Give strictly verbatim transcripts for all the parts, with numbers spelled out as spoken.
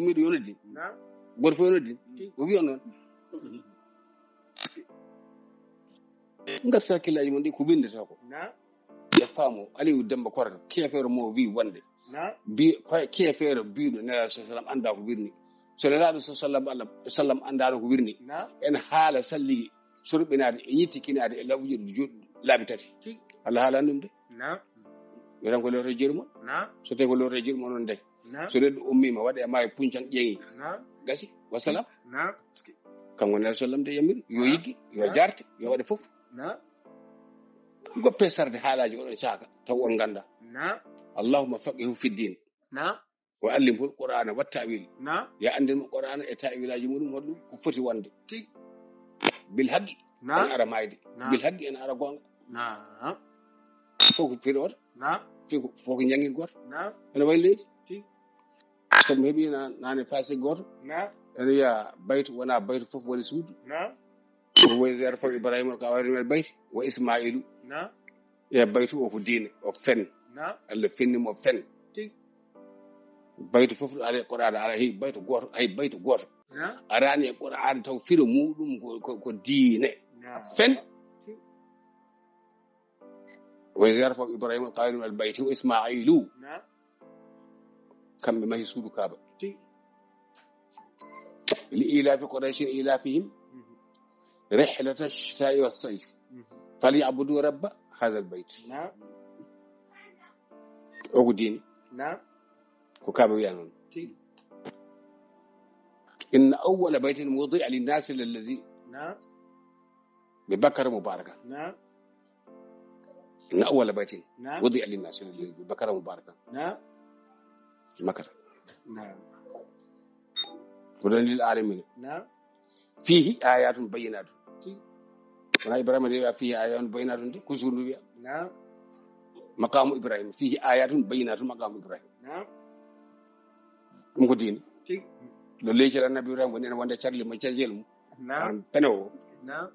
ko miɗo yonodi. Gooto fof yonodi. O wiya noon. Ngarta hakkillaaji mon ɗi ko winndata ko. Ɓe faamo Aliou Demba Korka, keefeero mo wi wonde. Bi, keefeero biiɗo Nelaaɗo sallam anndaa ko wirni. So Nelaaɗo sallam, sallam anndaano ko wirni. En haala salligi sorɓinaade e ñitti kinaade e lawƴude laabi tati. Allah haalani ɗum de. Yo tan ko lewte jeeɗu mon. So tawi ko lewte jeeɗu mon on de. So neɗɗo ummiima, waɗa e maayo puncan ƴeeŋi. Gasi, wassalam. Kanko Nelaaɗo sallam de yamiri, yo yiggi, yo jaarte, yo waɗe fof. Goppe sarde haalaaji oɗon caaka, taw on ngannda. Allahumma faqihu fi din. Wa allimhul Qur'ana wa ta'wil. Ya anndin mo Qur'ana e ta'wilaaji muɗum, hoɗum ko foti wonde. Bil haqqi, en ara maayde. Bil haqqi, en ara goonga. Fof ko firi oto. Fof ko, fof ko njangir gooto. Ene wayi leydi. Sabu mi heɓi na-, naane fasik gooto. Ene wiya baytu wona baytu, fof woni suudu. Ko woni yarfa'u Ibrahima al-qawa'ida min al-bayt wa Isma'ilu. E baytu o ko diine, o fen. Allah fenni mo fen. Baytu fof ɗo ari e Qur'an, ara hay baytu gooto, hay baytu gooto. Arani e Qur'an taw firo muɗum ko, ko, ko diine. Fen. Wa idh yarfa'u Ibrahima al-qawa'ida min al-bayti wa Isma'ilu. Kamɓe mahi suudu Kaaba. Li ilafi Qurayshin ilafihim rihlata ash-shita'i was-sayf. Falyabudu rabba hadha al-bayt. O ko diine. Ko Kaaba wiya noon. Inna awwala baytin wudi'a lin-nasi lalladhi bi Bakkata mubarakan. Inna awwala baytin wudi'a lin-nasi lalladhi bi Bakkata mubarakan. Makkata. Hudan lil alamina. Fihi ayatun bayyinatun. Wona Ibrahima de wiya fihi ayatun bayyinatun de, ko suudu wiya. Maqamu Ibrahima, fihi ayatun bayyinatun maqamu Ibrahima. Ɗum ko diine. Ɗo leecel Annabi Ibrahima woni, ene wonde carli mo, carjel mo. An pene o.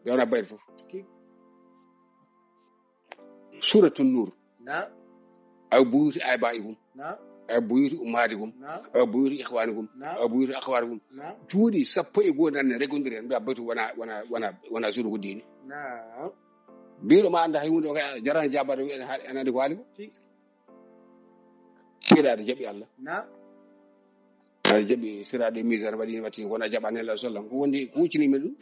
Ɓe wona bayde fof. Suratu Nur. Aw buyuti abaikum. Aw buyuti ummahatikum. Aw buyuti ikhwanikum. Aw buyuti akhawatikum. Cuuɗi sappo e goo nan ne regondiri hen. Mbiya baytu wona, wona, wona, wona suudu ko diine. Biiɗo ma annda hay hunde o kay jarana jaabade wi ene ha-, ene andi ko haali ko. Ɓeyɗa aɗa jaɓi Allah. Aɗa jaɓi siraaɗo e misaan waɗi, watti wona jaɓani Allah sallam. Ko wondi, ko huccini men ɗum.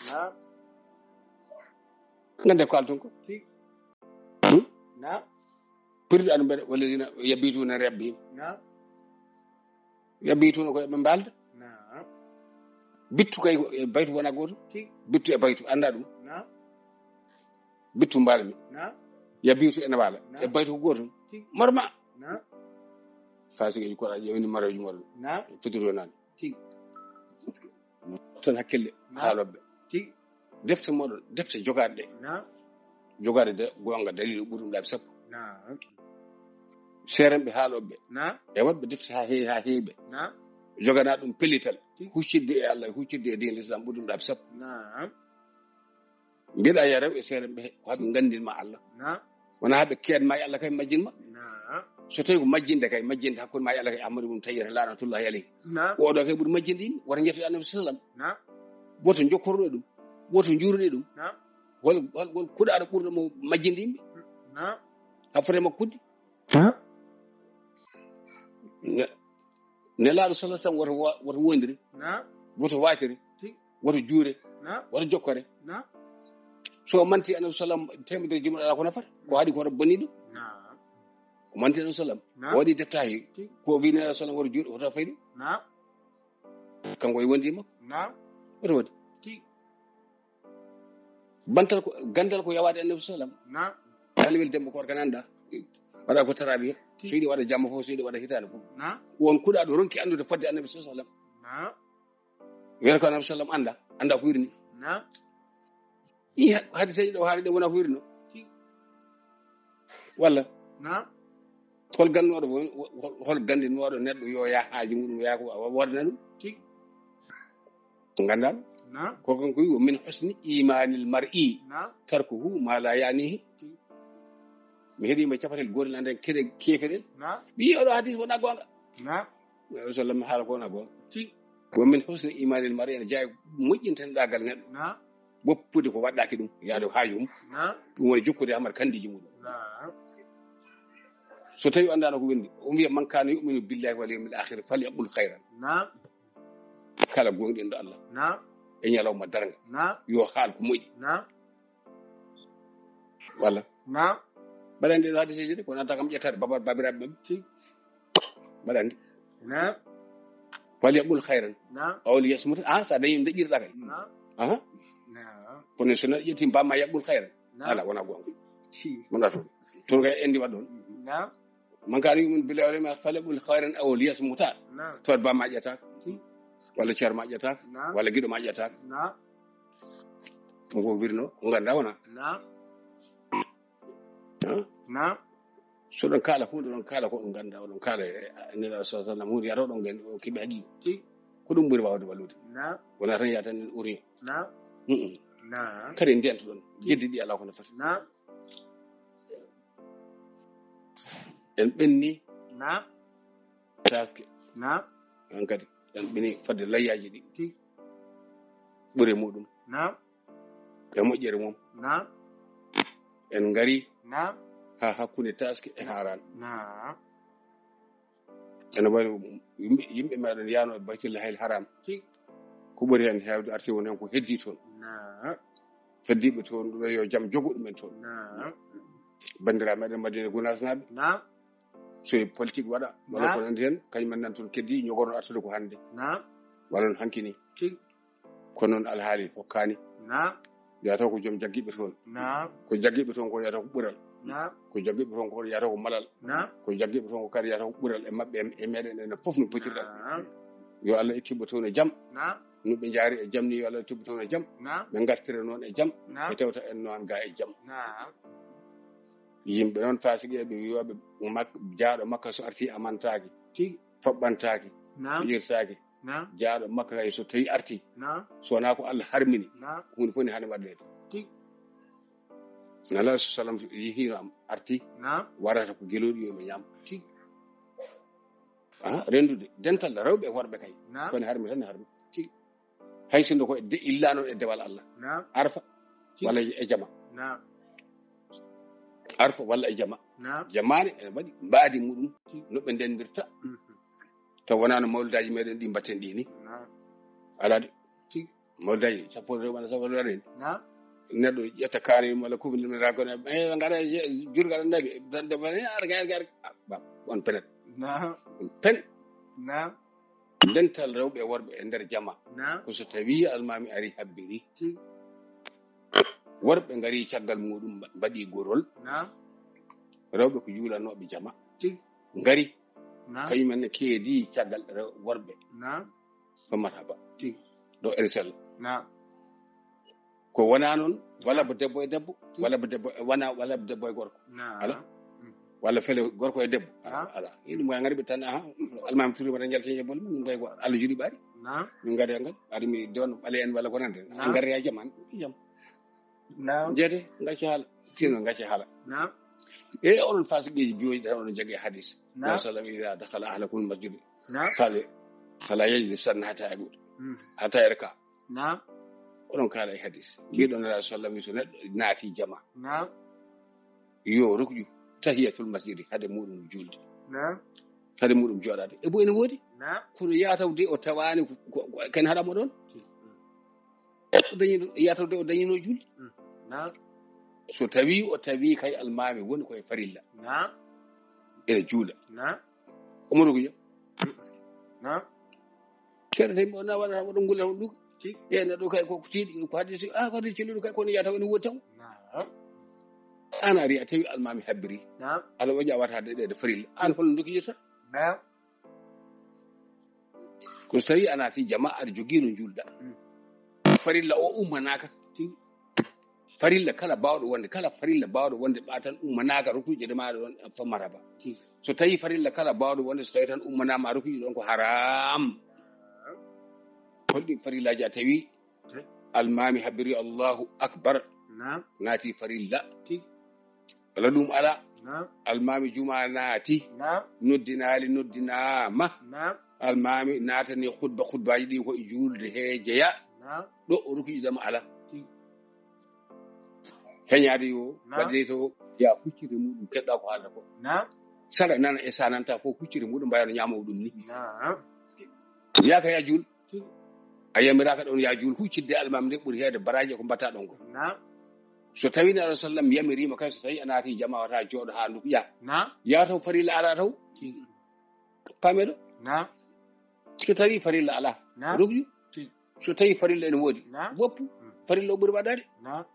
Gande ko kalton ko. Hmm? Pirɗo aɗa mbaɗa, walladina yabituna rabbihim. Yabituna ko ɓe mbalda. Bittu kay ko e baytu wona gooto. Bittu e baytu, annda ɗum. Bittu mbalmi. Yabitu ene wala. E baytu ko gooto. Marma. Fasigeji Qur'an ƴewni maroji moɗon. Fitiri wonani. Tan hakkille. Haaloɓe. Defte moɗon, defte jogaɗe ɗe. Jogaɗe de, goonga dalil ɓuri ɗum laabi sappo. Seerenɓe haaloɓe. E waɗɓe defte ha heewi, ha heewi ɓe. Jogana ɗum pellital. Huccitde e Allah, huccitde e diine Islam ɓuri ɗum laabi sappo. Mbiɗa yiya rew e seerenɓe he, ko haɓe gandin ma Allah. Wona haɓe keed ma e Allah kay majjin ma. So tawi ko majjinde kay, majjinde hakkunde ma e Allah kay, Ahmadu ibn Tayyar, lanatullahi alayhi. Oɗo kay ɓuri majjinde yimɓe, wota jettude Annabi sallam. Woto jokkorɗo ɗum, woto juuruɗe ɗum. Hol, hol, hol kuɗaɗo ɓurɗo mo majjinde yimɓe? Ha foti e makko kuddi? Ne-, Nelaaɗo sallallahu alaihi wasallam woto wo-, woto wondiri, woto watiri, woto juure, woto jokkore. So manti Annabi sallam temedere jumla ala ko nafata, ko haɗi ko hoto boni ɗum. Ko manti Annabi sallam, o waɗi deftahi, ko wi Nelaaɗo sallam woto juure, woto faydu. Kanko e wondi makko. Woto waɗi. Bantal ko, gandal ko yawaade Annabi sallam. Naam. Taalibe Demba Koor kan annda. Waɗa ko tarabiya. So yiɗi waɗa jamma fof, so yiɗi waɗa hitaande fof. Naam. Won kuɗaɗo ronki anndude fodde Annabi sallam. Naam. Wiyata ko Annabi sallam annda, annda ko wirni. Naam. Ɗi ha-, hadiseeji ɗo haali ɗe wona ko wirno. Walla? Naam. Hol gannooɗo won, hol gandinooɗo neɗɗo yo yah haaji muɗum, yah ko wa-, wa-, waɗana ɗum? Tigi. Nganndaa ɗum? Naam. Ko kanko wi, "Wa min husni imanil mar'i Naam. tarkuhu ma la ya'nihi." Ci. Mi heɗima capatel gotel ande kede kefeɗen. Naam. Ɓi oɗo hadis wona gonga. Naam. Rasulullah mi haala ko wona gonga. Ci. "Wa min husni imanil mar'i," ene jeeya moƴƴintanɗagal neɗɗo. Naam. Woppude ko waɗɗaki ɗum, yaade haaju mum. Naam. Ɗum woni jokkude Ahmad kandiji muɗum. Naam. So tawi o anndano ko windi, o wiya, "Man kana yu'minu billahi wal yawmil akhir falyaqul khayran." Naam. Kala gonɗinɗo Allah Naam. e ñalawma darnga, Naam. yo haal ko moƴƴi. Naam. Walla? Naam. Mbaɗa anndi ɗo hadiseeji de, kono adda kam ƴettaade babar babiraaɓe maɓɓe. Ci. Mbaɗa anndi. Naam. Falyaqul khayran Naam. aw liyasmut. Ah, sa dañi ndeƴƴirɗa kay. Naam. Aha. Naam. Kono so neɗɗo ƴetti mbamma yaqul khayran. Naam. Ala, wona gonga. Ci. Wona toon. Toon kay endi waɗ ɗon. Naam. Man kana yu'minu billahi wal yawmil akhir falyaqul khayran aw liyasmut. Naam. Toon bamma ƴettaaka. Ci. Walla ceer ma ƴettaaka. Naam. Walla giɗo ma ƴettaaka. Naam. Ko wirno, o ganda wona. Naam. Ha? Naam. So ɗon kaala fof, ɗon kaala ko ɗum ganda, oɗon kaala e, e, Nelaɗo sallallahu alaihi wasallam, huunde yata oɗon gandi, o keɓi haqiqa. Ci. Ko ɗum ɓuri wawde wallude. Naam. Wona tan yata en urño. Naam. Mm-mm. Naam. Kadi ndento ɗon. Ci. Jeddi ɗi ala ko no foti. Naam. En ɓenni. Naam. Taske. Naam. En kadi, en ɓenni fadde layyaji ɗi. Ci. Ɓure muɗum. Naam. E moƴƴere mum. Naam. En ngari Naam. ha hakkunde taske e haran. Naam. Ene wayi no yimɓe, yimɓe meɗen yano e Baytullahil Haram. Ci. Ko ɓuri hen hewde arti won hen ko heddi toon. Naam. Heddiɓe toon, ɗum yo jam jogo ɗumen toon. Naam. Bandira meɗen Madina Gunaas naɓe. Naam. So e politique waɗa, walla Naam. ko nandi hen, kañum en nan toon keddi, ñogorno artude ko hannde. Naam. Walla on hankini. Ci. Kono noon alhaali hokkaani. Naam. Yataw ko joom jaggiɓe toon. Naam. Ko jaggiɓe toon ko yataw ko ɓural. Naam. Ko jaggiɓe toon ko yataw ko malal. Naam. Ko jaggiɓe toon ko kadi yataw ko ɓural e maɓɓe, e, e meɗen enen fof no potirɗen. Naam. Yo Allah ittiɓe toon e jam. Naam. No ɓe jaari e jam ni, yo Allah ittiɓe toon e jam. Naam. Ɓe ngartira noon e jam. Naam. Ɓe tewta en noon ga e jam. Naam. Yimɓe noon fasiqeeɓe wiyoɓe mak-, jaaɗo makka so arti amantaaki. Ci. Faɓɓantaaki. Naam. Ƴirtaaki. Naam. Jaaɗo makka kay so tawi arti. Naam. So wona ko Allah harmini. Naam. Huunde fof ne hani waɗeede. Ci. Nala sallam yehino am arti. Naam. Warata ko gelooɗi yo ɓe ñaam. Ci. Ah, rendude. Dental rewɓe e worɓe kay. Naam. Kono harmi tan harmi. Ci. Hay sinno ko e de-, illa noon e dewal Allah. Naam. Arfa. Ci. Walla e jama. Naam. Arfa walla e jama. Naam. Jamaare ene waɗi mbaadi muɗum. Ci. No ɓe ndendirta. Mhm. Taw wonano mawlidaji meɗen ɗi mbatten ɗi ni. Naam. Ala de. Ci. Mawlidaji sappo e ɗiɗi walla sappo e ɗiɗi waɗen. Naam. Neɗɗo ƴetta kaane mum walla kuɓe ɗum rago ne. Eh, ngara je-, jurgal annabi. Dan de bane ar gar gar. Ah, ba, on penet. Naam. On pen. Naam. Dental rewɓe e worɓe e nder jama. Naam. Ko so tawi almami ari habbiri. Ci. Worɓe ngari caggal muɗum mba-, mbaɗi gorol. Naam. Rewɓe ko juulanoɓe jama. Ci. Ngari. Naam. Kañum en ne keedi caggal rew-, worɓe. Naam. Ɗo marhaba. Ci. Ɗo erisel. Naam. Ko wona noon, walla bo debbo e debbo, walla bo debbo e wona, walla bo debbo e gorko. Naam. Ala? Mm. Walla fele gorko e debbo. Naam. Ala. Yiɗi mo ngari ɓe tan, aha, almami turi wata njalta e bol, min tawi ko Allah juɗi ɓaari. Naam. Min ngari ngal, ari mi don ɓale en walla ko nande. Naam. Ngari ya jaman, jam. Naam. Jeede, ngacci haala. Sino ngacci haala. Naam. E onon fasiqeeji biyoji tan onon jaggi hadis. Naam. Nabi sallam ida dakhala ahlakumul masjid. Naam. Fale, fala yajlisanna hatta yaquda. Mm. Hatta yarka. Naam. Oɗon kaala e hadis. Mbiɗon Nelaɗo sallam so neɗɗo naati jama. Naam. Yo rukju tahiyatul masjidi hade muɗum julde. Naam. Hade muɗum joɗade. E bo ene woodi. Naam. Kono yataw de o tawani ko, ko, ko ken haɗa mo ɗon. Mm. O dañino, yataw de o dañino julde. Mm. Naam. So tawi o tawi kay almami woni koye farilla. Naam. Ene juula. Naam. Omo rukja. Naam. Ceerno tawi mbo na waɗata oɗon ngulla on ɗum. Ci. E neɗɗo kay ko tiiɗi, ko hadde si, ah, ko hadde celluɗo kay kono yata woni wodi taw. Naam. An ari a tawi almami habbiri. Naam. Ala o ƴawata de, de, de farilla. An holno ndokkirta? Naam. Ko so tawi a naati jama aɗa jogii no njuulɗa. Mm. Farilla o ummanaka. Ci. Farilla kala baawɗo wonde, kala farilla baawɗo wonde ɓa tan ummanaka rukuje de maɗa ɗon fa maraba. Ci. So tawi farilla kala baawɗo wonde so tawi tan ummanama rukuje ɗon ko haram. Holɗi farillaaji a tawi Almaami habiri Allahu Akbar. Naam. Naati farilla. Tigi. Wala ɗum ala. Naam. Almaami juma naati. Naam. Noddinaali, noddinaama. Naam. Almaami naatani khutba, khutbaaji ɗi ko e juulde he jeya. Naam. Ɗo o rukuji dama ala. Tigi. Heñaade yo. Naam. Wadde so ya huccire muɗum keɗɗa ko haalata ko. Naam. Sara nana e sananta fof huccire muɗum mbayano ñaamo ɗum ni. Naam. Yaaka ya juul. Tigi. A yamiraaka ɗon ya juul huccidde almaami nde ɓuri heede baraaji e ko mbatta ɗon ko. Naam. So tawi ne alah sallam yamiriima kay so tawi a naati jama wata jooɗo haa nduku ya. Naam. Ya taw farilla ala taw. Tigi. Paameɗo. Naam. So tawi farilla ala. Naam. Rukju. Tigi. So tawi farilla ene woodi. Naam. Woppu. Mm. Farilla o ɓuri waɗaade. Naam.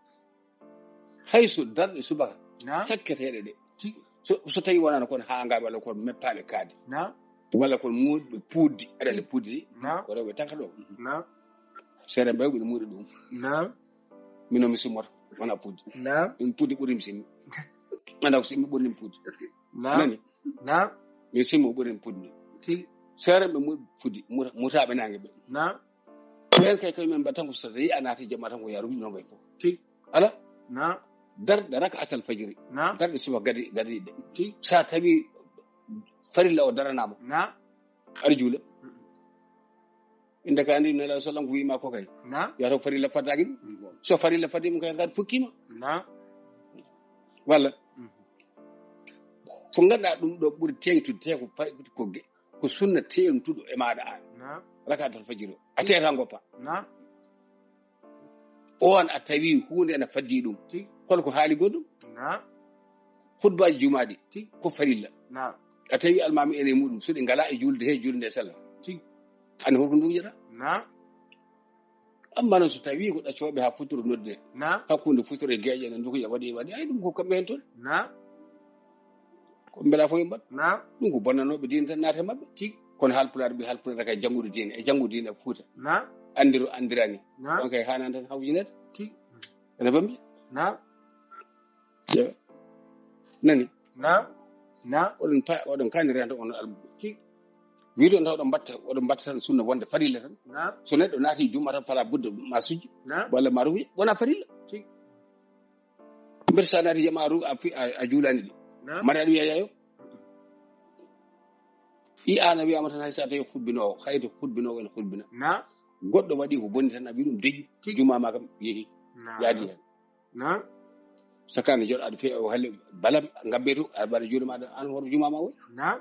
Hay so darɗe subaka. Naam. Cakketeeɗe ɗe. Tigi. So, so tawi wonano kon haa ngaɓe walla kon meppaaɓe kaade. Naam. Walla kon muɗɓe puuddi, aɗa andi puuddi. Naam. Ko rewɓe tan ka ɗo. Naam. Seeɗa mbay ɓe muɗi ɗum. Naam. Mino mi simmoto, wona puuddi. Naam. Min puuddi ɓuri mi simmi. Anda ko simmi ɓuri mi puuddi. Est-ce que? Naam. Nani? Naam. Mi simmi ɓuri mi puuddi. Tigi. Seeɗa ɓe muɗi puuddi, muta-, mutaaɓe nange ɓe. Naam. Ɓen kay koye men mbaɗa tan ko so tawi a naati jamma tan ko ya ruuji noon kay fof. Tigi. Ala? Naam. Darɗe raka atal fajiri. Naam. Darɗe suba gadi, gadiɗe. Tigi. Sa tawi farilla o daranaama. Naam. Aɗa juula. Mm-mm. Inda ka andi Nela sallam ko wiima ko kay. Naam. Ya taw farilla faddaaki ɗum. Mm. So farilla faddi ɗum kay ngar fukkima. Naam. Walla? Mm. Ko ganduɗa ɗum ɗo ɓuri teeŋtude te ko fay ko ge-, ko sunna teeŋtuɗo e maɗa an. Naam. Rakatul fajiri o. A teeta ngoppa. Naam. On a tawi huunde ene faddi ɗum. Tigi. Hol ko haali goɗɗum? Naam. Khutbaaji jumaaɗi. Tigi. Ko farilla. Naam. A tawi almaami ene muɗum, so ɗi ngala e julde he julde nde sella. Tigi. Ani hol ko nduujata? Naam. Amma noon so tawi ko ɗaccooɓe haa futuro noddine. Naam. Hakkunde futuro e geeƴe ene ndukuya waɗi, waɗi. Ay, ɗum ko kamɓe hen toon. Naam. Ko mbela fof e mbaɗ. Naam. Ɗum ko bonnanooɓe diine tan naata e maɓɓe. Tigi. Kono haalpulaar mbi haalpulaar kay janngude diine, e janngude diine e Fuuta. Naam. Anndiro anndiraani. Naam. Ɗon kay haanani tan hawjinede. Tigi. Ene famɗi? Naam. Jeewe. Nani? Naam. Naam. Oɗon pa-, oɗon kaani rento on alɓe. Tigi. Wiide on taw oɗon mbatta, oɗon mbatta tan sunna wonde farilla tan. Naam. So neɗɗo naati juma tan fala budde ma sujji. Naam. Walla ma ruwi, wona farilla. Tigi. Mbeɗa sa naati jama a ru-, a fi-, a, a juulani ɗi. Naam. Mbaɗa ɗum yayayo. I an a wiyama tan hay sa tawi hutbinowo, hay to hutbinowo ene hutbina. Naam. Goɗɗo waɗi ko boni tan a wi ɗum deƴƴu. Tigi. Juma ma kam yehi. Naam. Yaadi hen. Naam. Sakani joɗo aɗa fe o halle balam ngabbe to aɗa mbaɗa juuɗe maɗa an hoto juma ma woni. Naam.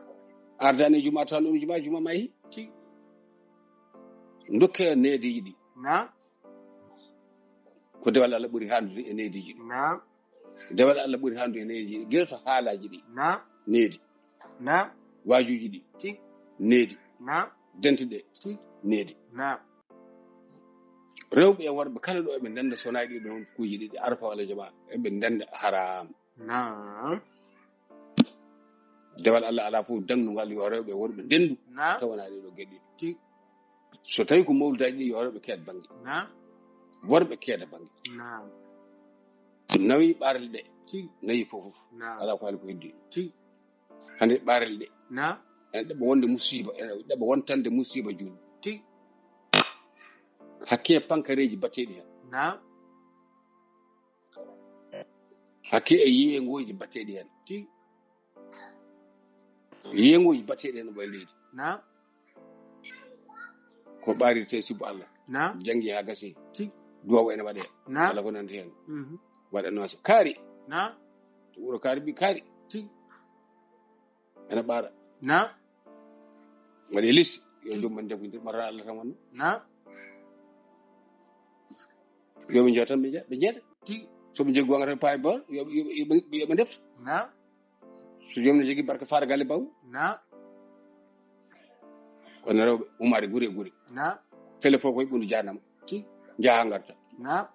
Ardani juma tan ɗum juma, juma ma yehi. Tigi. Dokke needeji ɗi. Naam. Ko dewal Allah ɓuri handude e neediji ɗi. Naam. Dewal Allah ɓuri handude e neediji ɗi. Gila to haalaji ɗi. Naam. Needi. Naam. Waajuji ɗi. Tigi. Needi. Naam. Dente ɗe. Tigi. Needi. Naam. Rewɓe e worɓe kala ɗo eɓe ndenda sonaji ɗi ɗon kuuji ɗiɗi arfa walla jama eɓe ndenda haram. Naam. Dewal Allah ala fof dangnungal yo rewɓe e worɓe ndendu. Naam. Tawana ɗe ɗo geɗe ɗiɗi. Tigi. So tawi ko mawludaji ɗi yo rewɓe keed bangge. Naam. Worɓe keeda bangge. Naam. Nawi ɓarle ɗe. Tigi. Nawi fof fof. Naam. Ala ko haali ko heddi. Tigi. Hande ɓarle ɗe. Naam. Ene ɗaɓɓa wonde musiba, ene ɗaɓɓa wontande musiba julɓe. Tigi. Hakke pankareji batteɗi hen. Naam. Hakke e yiyengoji batteɗi hen. Tigi. Yiyengoji batteɗi hen ɓay leydi. Naam. Ko ɓarirte sibu Allah. Naam. Jangi ha gasi. Tigi. Duwaw ene waɗe. Naam. Allah ko nandi hen. Mhm. Waɗa noon so kaari. Naam. To wuro kaari mbi kaari. Tigi. Ene ɓaara. Naam. Waɗe liste. Yo joom men jaɓodir mata Allah tan wonno. Naam. Yo ɓe jeeya tan ɓe jeeya, ɓe jeeya. Tigi. So ɓe joggi wanga tan paay bol, yo, yo, yo, yo ɓe ndefta. Naam. So joom ne joggi barka faara galle baw. Naam. Kono rewɓe umaade gure e gure. Naam. Fele fof koye ɓundu jahannama. Tigi. Njaha ngarta. Naam.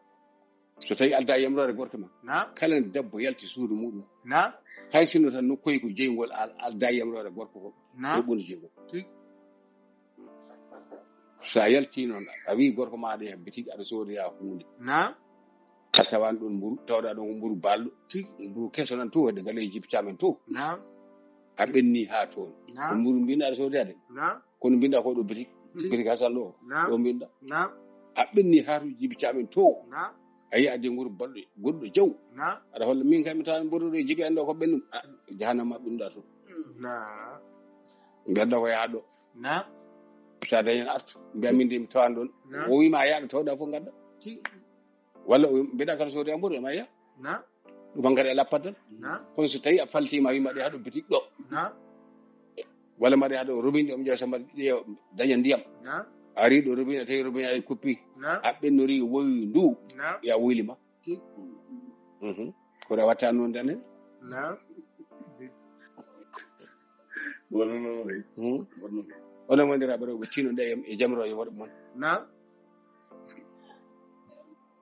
So tawi alda yamroore gorko ma. Naam. Kala debbo yalti suudu muɗum. Naam. Hay sinno tan nokkoy ko jeyngol al-, alda yamroore gorko ko. Naam. Ko ɓundu jeyngol. Tigi. Sa yalti noon, a wi gorko ma aɗa yaha bitiki aɗa soodoya huunde. Naam. A tawan ɗon mburu, tawɗa ɗon ko mburu balɗo. Tigi. Mburu keso nan to, hedde galeeji jippitaa men to. Naam. A ɓenni haa toon. Naam. Ko mburu mbinɗa aɗa soodoya de. Naam. Kono mbinɗa ko ɗo bitiki. Tigi. Bitiki Hasan ɗo. Naam. Ɗo mbinɗa. Naam. A ɓenni haatu jibi caamen to. Na. A yi a de nguru balɗo goɗɗo jaw. Na. Aɗa holla min kay mi tawan boɗo ɗo jibi ando ko ɓennum. A, jahannama ɓennuɗa to. Na. Mbedda ko yaha ɗo. Na. Sa dañen artu. Mbiya min de mi tawan ɗon. Na. O wima yaɗo tawɗa fof gadda. Ci. Walla o mbiɗa kala soodi am boɗo ma ya. Na. Ɗum hankadi e lappaddal. Na. Kono so tawi a faltima wima ɗe haɗo bitik ɗo. Na. Walla mbaɗe haɗo robinet ɗo mi ƴeewa samba daña ndiyam. Na. A ari ɗo robinet a tawi robinet ay kuppi. Na. A ɓennori woyi ndu. Na. Ya woylima. Ci. Mhm. Ko rewatta noon danen. Na. Wonno noon kay. Hmm. Wonno kay. Onon wondiraaɓe rewɓe, tiino ɗe e, e jamrooje worɓe mon. Na.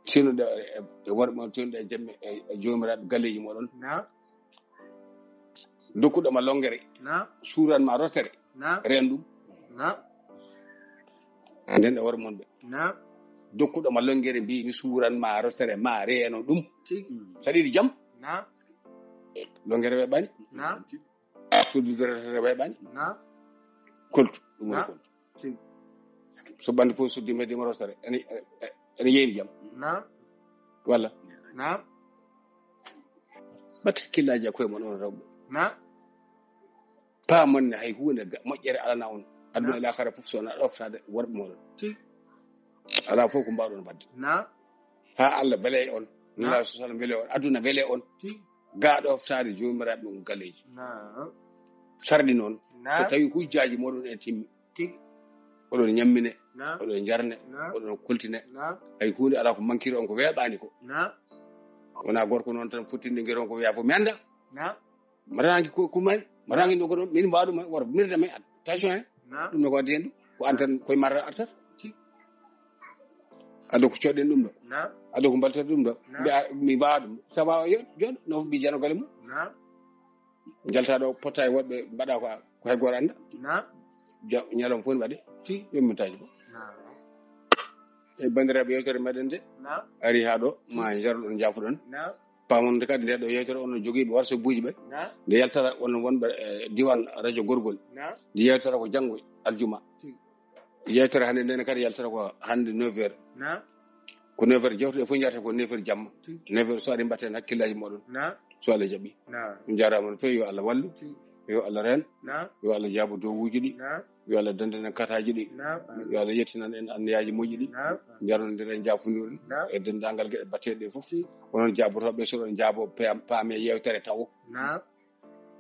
Tiino ɗe e, e worɓe mon, tiino ɗe e jamme, e, e joomiraaɓe galleeji moɗon. Na. Dokkuɗo ma longere. Na. Suuran ma rotere. Na. Reen ɗum. Na. Nden e worɓe mon ɓe. Na. Dokkuɗo ma longere mbi mi suuran ma rotere ma reeno ɗum. Ci. Saɗiɗi jam. Na. Longere weɓani. Na. Suddude rotere weɓani. Na. Koltu. Ɗum woni Na. Koltu. Ci. So ɓanndu fof suddi meddi mo rotere. Ene, ene, ene yeeri jam. Na. Walla? Na. Mbaɗ hakkillaaji e koye mon on rewɓe. Na. Paamon ne hay huunde ga-, moƴƴere alana on. Aduna Na. E laakara fof so wona ɗoftaade worɓe moɗon. Ci. Alaa fof ko mbaawɗon waɗde. Na. Haa Allah wele on. Na. Nulaaɗo sallam wele on. Aduna wele on. Ci. Ga ɗoftaade joomiraaɓe on galleeji. Na. Sarɗi noon. Na. So tawi hujjaaji moɗon en timmi. Tigi. Oɗon ñammine, Na. Oɗon njarne, Na. Oɗon koltine. Na. Hay huunde alaa ko mankiri on ko weeɓaani ko. Na. Wona gorko noon tan fottinde ngel on ko wiya fof mi annda. Na. Maraangi ko kumani, maraangi ɗo ko ɗon, min mbaɗu ma, wor mirda men, attention, hein. Na. Ɗum no ko addi hen ɗum, ko an tan, koye marra artat. Tigi. Ado ko coɗɗen ɗum ɗo. Na. Ado ko mbalten ɗum ɗo. Na. Mbiya, mi mbawa ɗum. Sabu yo, joɗo, no mbi jano gale mum. Na. Jalta ɗo, potta e woɗɓe, mbaɗa ko, ko hay goto anda. Na. Ja-, ñalawma fof ne waɗi. Tigi. Yommintaji ko. Na. E bandiraɓe yewtere meɗen nde. Na. Ari ha ɗo, ma njaroɗon, jaafuɗon. Na. Pamon nde kadi nde ɗo yewtere on no jogiiɓe warsa buuji ɓe. Na. Nde yaltata on wonɓe, eh, diwan radio Gorgol. Na. Nde yewtata ko janngo aljuma. Tigi. Yewtere hannde nden kadi yaltata ko hannde neuf heures. Na. Ko neuf heures jewte ɗe fof njaarata ko neuf heures jamma. Tigi. Neuf heures so ari mbatten hakkillaaji moɗon. Na. So Allah jaɓi. Na. On njaaraama no feewi, yo Allah wallu. Tigi. Yo Allah reen. Na. Yo Allah jaabo dowuuji ɗi. Na. Yo Allah danden en kataaji ɗi. Na. Yo Allah yettinan en anniyaaji moƴƴi ɗi. Na. Njarondiren jaafondiren Na. E denndaangal geɗe batteeɗe ɗe fof. Tigi. Onon jaabotooɓe so oɗon jaabo paam-, paame yewtere tawo. Na.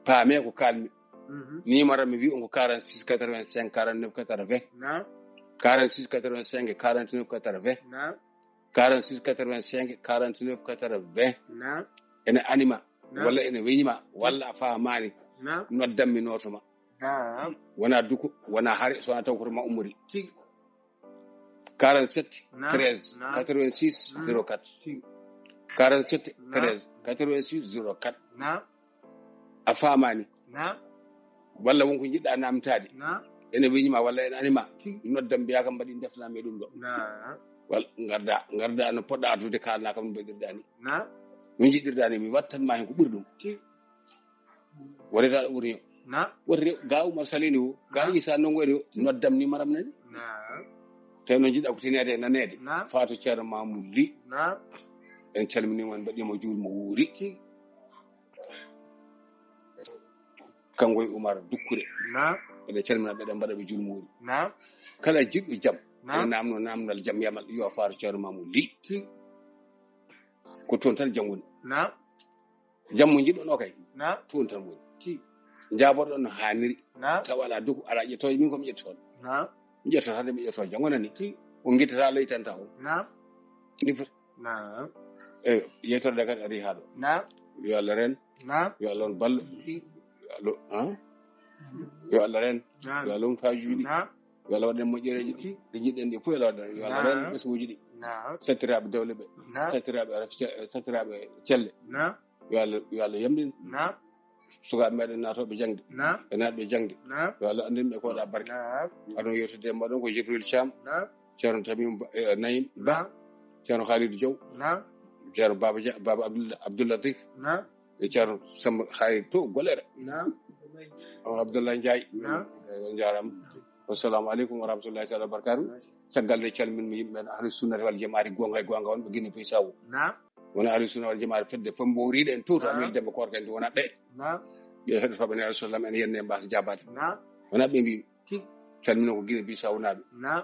Paame ko kalmi. Mhm. Numéro mi wi on ko quarante-six quatre-vingt-cinq quarante-neuf quatre-vingts. Na. Quarante-six quatre-vingt-cinq quarante-neuf quatre-vingts. Na. Quarante-six quatre-vingt-cinq quarante-neuf quatre-vingts. Na. Ene anima. Na. Walla ene weñima. Walla a faamaani. Na. Noddammi nootoma. Na. Wona duko, wona hare, so wona taw ko to ma ummori. Tigi. Quarante-sept Na. treize Na. quatre-vingt-six zéro quatre. Tigi. Quarante-sept Na. treize quatre-vingt-six zéro quatre. Na. A faamaani. Na. Walla won ko njiɗɗa namtaade. Na. Ene weñima walla ene anima. Tigi. Noddam mbiya kam mbaɗi ndefnami e ɗum ɗo. Na. Walla ngarda, ngarda no poɗɗa ardude kalna kam no mbaɗirɗa ni. Na. No njiɗirɗa ni mi wattan ma hen ko ɓuri ɗum. Tigi. Wonata ɗo woni yo. Na. Wonata yo, ga Umar Salini o, ga Na. Isa Ndongo en o, noddam ni maram nani. Na. Tawi noon jiɗɗa ko tineede e naneede. Na. Fatou Ceerno Mamoudou Ly. Na. En calminii mo, en mbaɗii mo juul mo wuuri. Tigi. Kanko e Umar Dukkure. Na. Eɗen calmina ɓe, eɗen mbaɗa ɓe juul mo wuuri. Na. Kala jiɗɗo jam. Na. Ene namno namdal jam yamal yo Fatou Ceerno Mamoudou Ly. Tigi. Ko toon tan jam woni. Na. Jam mo njiɗɗon o kay. Na. Toon tan woni. Tigi. Njaaboɗon no haaniri. Na. Tawa alaa duko, alaa ƴettooje, min ko mi ƴettooɗo. Na. Mi ƴettata hannde, mi ƴettoo janngo nani. Tigi. On ngittata leytanta on. Na. Ni foti. Na. Eyo, yewtere nde kadi ari haa ɗo. Na. Yo Allah reen. Na. Yo Allah on ballo. Tigi. Yo Allah, han? Yo Allah reen. Na. Yo Allah umtaaji ɗi. Na. Yo Allah waɗan moƴƴereeji ɗi. Tigi. Ɗi njiɗɗen ɗi fof yo Allah waɗan. Yo Allah Na. Reen ɓesnguuji ɗi. Na. Sattiraaɓe dewle ɓe. Na. Sattiraaɓe raf-, sattiraaɓe celle. Na. Yo Allah, yo Allah yamɗin. Na. Sukaaɓe meɗen naatooɓe jaŋde. Na. E naatɓe jaŋde. Na. Yo Allah anndin ɓe ko waɗa barke. Na. Aduna yewtidde e mbaɗon ko Jibril Thiam. Na. Ceerno Tamim Ba, eh, Nayim Ba. Na. Ceerno Khalidou Diaw. Na. Ceerno Baba Dia, Baba Abdoul-, Abdoul Latif. Na. E Ceerno Samba Hay to Golere. Na. O Abdoulaye Ndiaye. Na. Eh, on njaaraama. Wassalamu aleykum wa rahmatullahi taala wa barakatuh. Caggal nde calmin mo yimɓe men ahli sunnati wal jamaati, gonga e gonga, wonɓe Guinée Bissau. Naam. Wona ahli sunna wal jamaati, fedde fof mbowriiɗo en tout, to Naam. Amin Demba Koor kadi wona ɓe. Naam. Ɓe heɗotooɓe ne, alayhi salaam, en yenne mbasa jabaade. Naam. Wona ɓe mbiimi. Tigi. Calmino ko Guinée Bissau naaɓe. Naam.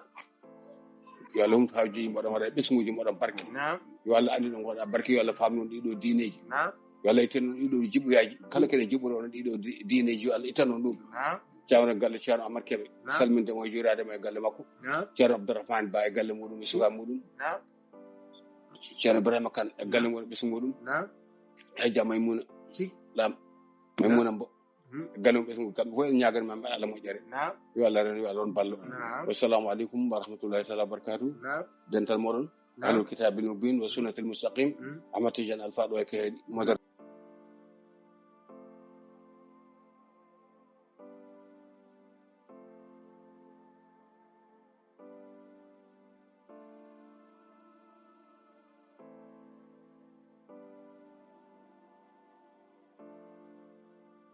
Yo Allah humtu haajuuji moɗon, waɗa ɓesnguuji moɗon barke. Naam. Yo Allah anndi ɗo ngoɗa barke, yo Allah faamnon ɗiɗo diineeji. Naam. Yo Allah ittan ɗiɗo jiɓoyaaji. Kala kene jiɓoɗo on ɗiɗo di-, diineeji, yo Allah ittan on ɗum. Naam. Ceerno galle Ceerno Amar Kebe. Naam. Salminde mo e juuraade mo e galle makko. Naam. Ceerno Abdourahmane Ba e galle muɗum e suka muɗum. Naam. Ceerno Ibrahima Kane e galle muɗum e ɓesngu muɗum. Naam. Hajja Maymuna. Tigi. Lam. Naam. Maymuna Mbo. Hmm. E galle mum ɓesngu kamɓe fof en ñaagan ma Allah moƴƴere. Naam. Yo Allah ren, yo Allah on ballo. Naam. Wassalamu aleykum wa rahmatullahi taala wa barakatuh. Naam. Dental moɗon. Naam. Ahlul kitabil mubin wa sunnatil mustaqim. Hmm. Ahmad Tidiane Alpha ɗo e Kayadi. Modar.